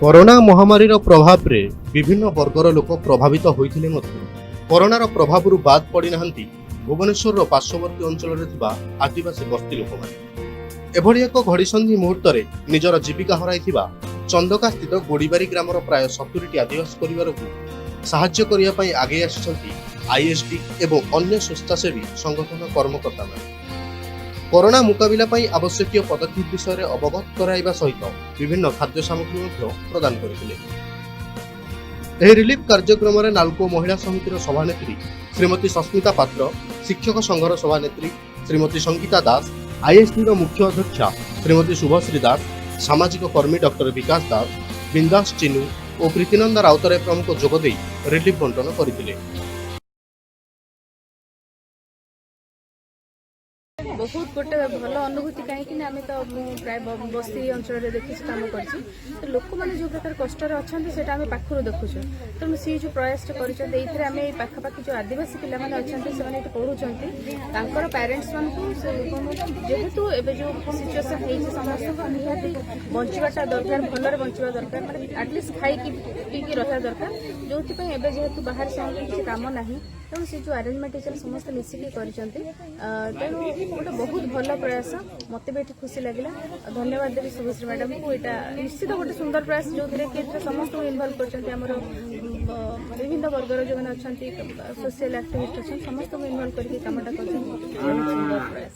Corona ମହାମାରୀର ପ୍ରଭାବରେ ବିଭିନ୍ନ ବର୍ଗର ଲୋକ ପ୍ରଭାବିତ ହୋଇଥିଲେ ମଧ୍ୟ କରୋନାର ପ୍ରଭାବରୁ ବାଦ୍ ପଡ଼ିନାହାନ୍ତି ଭୁବନେଶ୍ୱରର ପାର୍ଶ୍ୱବର୍ତ୍ତୀ ଅଞ୍ଚଳରେ ଥିବା ଆଦିବାସୀ ବସ୍ତି ଲୋକମାନେ। ଏଭଳି ଏକ ଘଡ଼ିସନ୍ଧି ମୁହୂର୍ତ୍ତରେ ନିଜର ଜୀବିକା ହରାଇଥିବା ଚନ୍ଦକା ସ୍ଥିତ ଗୋଡ଼ିବାରୀ ଗ୍ରାମର ପ୍ରାୟ 70ଟି ଆଦିବାସୀ ପରିବାରକୁ ସାହାଯ୍ୟ କରିବା ପାଇଁ ଆଗେଇ ଆସିଛନ୍ତି ଆଇଏସ୍ଡି ଏବଂ ଅନ୍ୟ ସ୍ୱେଚ୍ଛାସେବୀ ସଂଗଠନ କର୍ମକର୍ତ୍ତାମାନେ। କରୋନା ମୁକାବିଲା ପାଇଁ ଆବଶ୍ୟକୀୟ ପଦକ୍ଷେପ ବିଷୟରେ ଅବଗତ କରାଇବା ସହିତ ବିଭିନ୍ନ ଖାଦ୍ୟ ସାମଗ୍ରୀ ମଧ୍ୟ ପ୍ରଦାନ କରିଥିଲେ। ଏହି ରିଲିଫ କାର୍ଯ୍ୟକ୍ରମରେ ନାଲକୋ ମହିଳା ସମିତିର ସଭାନେତ୍ରୀ ଶ୍ରୀମତୀ ସସ୍ମିତା ପାତ୍ର, ଶିକ୍ଷକ ସଂଘର ସଭାନେତ୍ରୀ ଶ୍ରୀମତୀ ସଙ୍ଗୀତା ଦାସ, ଆଇଏସ୍ଡିର ମୁଖ୍ୟ ଅଧ୍ୟକ୍ଷା ଶ୍ରୀମତୀ ଶୁଭଶ୍ରୀ ଦାସ, ସାମାଜିକ କର୍ମୀ ଡକ୍ଟର ବିକାଶ ଦାସ, ବିନ୍ଦାସ ଚିନୁ ଓ ପ୍ରୀତିନନ୍ଦା ରାଉତରାୟ ପ୍ରମୁଖ ଯୋଗଦେଇ ରିଲିଫ ବଣ୍ଟନ କରିଥିଲେ। ବହୁତ ଗୋଟେ ଭଲ ଅନୁଭୂତି, କାହିଁକି ନା ଆମେ ତ ମୁଁ ପ୍ରାୟ ବସ୍ତି ଅଞ୍ଚଳରେ ଦେଖିଛି, କାମ କରିଛି। ତ ଲୋକମାନେ ଯେଉଁ ପ୍ରକାର କଷ୍ଟରେ ଅଛନ୍ତି, ସେଇଟା ଆମେ ପାଖରୁ ଦେଖୁଛୁ। ତେଣୁ ସିଏ ଯେଉଁ ପ୍ରୟାସଟା କରିଛନ୍ତି, ଏଇଥିରେ ଆମେ ଏଇ ପାଖାପାଖି ଯେଉଁ ଆଦିବାସୀ ପିଲାମାନେ ଅଛନ୍ତି, ସେମାନେ ଏଠି ପଢୁଛନ୍ତି, ତାଙ୍କର ପ୍ୟାରେଣ୍ଟସ୍ ମାନଙ୍କୁ ଯେହେତୁ ଏବେ ଯେଉଁ ସିଚୁଏସନ୍ ହେଇଛି, ସମସ୍ତଙ୍କର ନିହାତି ବଞ୍ଚିବାଟା ଦରକାର, ଭଲରେ ବଞ୍ଚିବା ଦରକାର, ମାନେ ଆଟଲିଷ୍ଟ ଖାଇକି ପିଇକି ରହିବା ଦରକାର। ଯୋଉଥିପାଇଁ ଏବେ ଯେହେତୁ ବାହାରେ ସେମାନଙ୍କୁ କିଛି କାମ ନାହିଁ, ତେଣୁ ସେ ଯେଉଁ ଆରେଞ୍ଜମେଣ୍ଟ ହେଇଛି, ସମସ୍ତେ ମିଶିକି କରିଛନ୍ତି। ତେଣୁ ଗୋଟେ ବହୁତ ଭଲ ପ୍ରୟାସ। ମତେ ବି ଏଠି ଖୁସି ଲାଗିଲା ଆଉ ଧନ୍ୟବାଦ ଦେବି ଶୁଭଶ୍ରୀ ମ୍ୟାଡାମକୁ। ଏଇଟା ନିଶ୍ଚିତ ଗୋଟେ ସୁନ୍ଦର ପ୍ରୟାସ, ଯୋଉଥିରେ କି ଏଥିରେ ସମସ୍ତଙ୍କୁ ଇନଭଲ୍ଭ କରିଛନ୍ତି। ଆମର ବିଭିନ୍ନ ବର୍ଗର ଯେଉଁମାନେ ଅଛନ୍ତି, ସୋସିଆଲ ଆକ୍ଟିଭିଷ୍ଟ ଅଛନ୍ତି, ସମସ୍ତଙ୍କୁ ଇନଭଲ୍ଭ କରିକି କାମଟା କରିଛନ୍ତି। ବହୁତ ସୁନ୍ଦର ପ୍ରୟାସ।